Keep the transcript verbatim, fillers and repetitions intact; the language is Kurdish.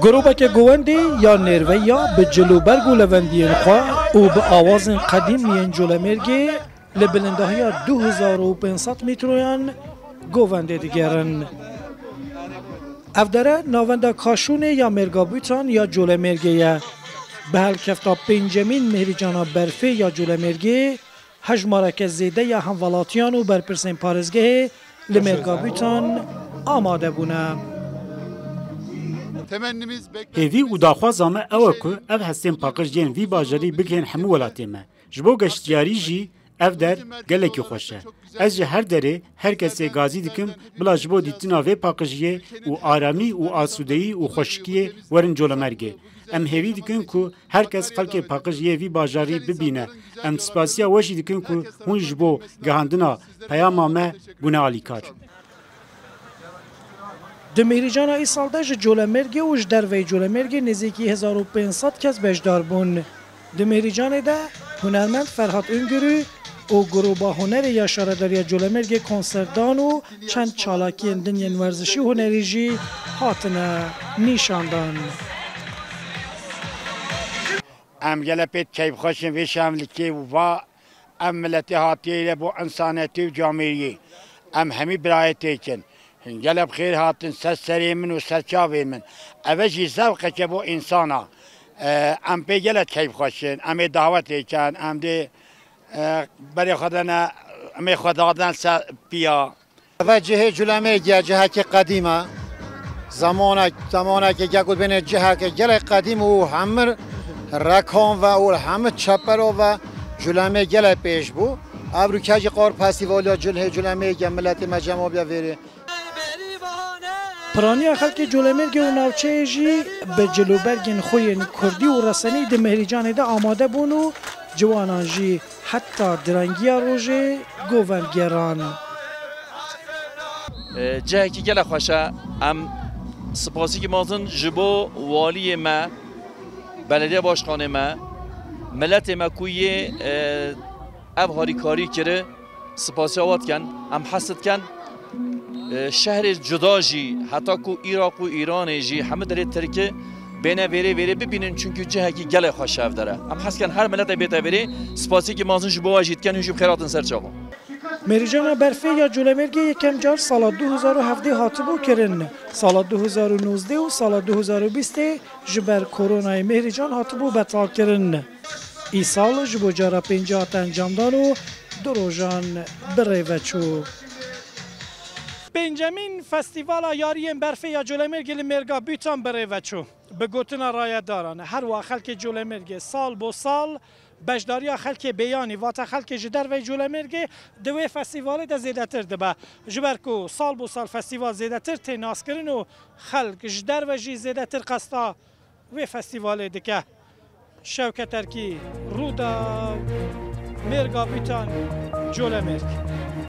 Grûbeke govendê ya nêrveya bi cil û berg û levendiyên xwe û bi awazên qedîm yên Colemêrgê li bilindahiya du hezar û pênc sed mîtroyan govendê digerin. Ev dere navenda Kaşûnê ya Mêrga Bûtan ya Colemêrgê ye. Bi helkefta pêncemîn Mihrîcana Berfê ya Colemêrgê, hejmareke zêde ya hemvelatiyan û berpirsên parêzgehê li Mêrga Bûtan amade bûne. Hêvî û daxwaza me ew e ku ev hestên paqij yên vî bajarî bigihên hemû welatê me. Ji bo geştyarî jî ev der gelekî xweş e. Ez ji her derê her kesê gazî dikim bila ji bo dîtina vê paqijiyê û aramî û asûdeyî û xweşikiyê werin Colemêrgê. Em hêvî dikin ku her kes xelkê paqij yê vî bajarî bibîne. Em spasiya we jî dikin ku hûn ji bo gihandina peyama me bûne alîkar. Di Mihrîcana îsal de ji Colemêrgê û ji derveyî Colemêrgê nêzîkî hezar û pênc sed kes beşdar bûn. Di Mihrîcanê de hunermend Ferhat Ungurû û Grûba Hunerê ya Şaredariya Colemêrgê konser dan û çend çalakiyên din yên werzişî û hunerî jî hatine nîşandan. Em gelek pê keyfxweş in vê şemlikê û va ev miletê hatiye le bo insanetî û camêriyê. Em hemî birayê têkin. Hin gelek bi xêr hatin ser serê min û ser çavên min. Eve jî zevqeke bo însana. E, em pê gelek keyfxweş in. Em ê dawetê ken, em dê, e, berê xwe dene, em ê xwe daden ser piya. Eve cihê Culemêrgê ye, cihekî qedîm e. Zemanek, zemanekê ge got bêne cihekê gelek qedîm û hemir rekan ve û hemir çepero ve Culemêrg gelek pêş bû. Evroke jî qar festivaliya cihê Culemêrgê ye, miletê me cem biya vêrê. Piraniya xelkê Colemêrgê û navçeyê jî bi cil û bergên xwe yên kurdî û resenî di Mihrîcanê de amade bûn û ciwanan jî heta direngiya rojê govend geran. E, cihekî gelek xweş e. Em spasîkî mezin ji bo waliyê me, belediye başkanê me, miletê me ku yê, e, ev harîkarî kiri, spasiya we dikin. Em hez dikin, e, şehrê cuda jî, heta ku Iraq û Îranê jî, hemî derê Tirkî bêne vêrê, vêrê bibînin, çunkî cihekî gelek xweş ev der e. Em hez dikin her miletê bête vêrê, spasîkî mezin ji bo we jî dikin, hûn jî bi xêr hatin ser çavan. Mêrîcana Berfê ya Colemêrgê yekem car sala du hezar û hevdeh hatibû kirin. Sala du hezar û nozdeh û sala du hezar û bîstê ji ber koronayê Mêrîcan hatibû betalkirin. Îsal ji bo cara pêncî hate encamdan û du rojan bi rê ve çû. Pêncemîn Festîvala Yariyên Berfê ya Colemêrgê li Mêrga Bûtan bi rê ve çû. Bi gotina rayedaran, her wiha xelkê Colemêrgê sal bo sal beşdariya xelkê bêyanî, vate xelkê ji derveyî Colemêrgê di wê festîvalê de zêdetir dibe. Ji ber ku sal bo sal festîval zêdetir tê naskirin û xelk ji derve jî zêdetir qesta wê festîvalê dike. Şewket Erkî, Rûdaw, Mêrga Bûtan, Colemêrg.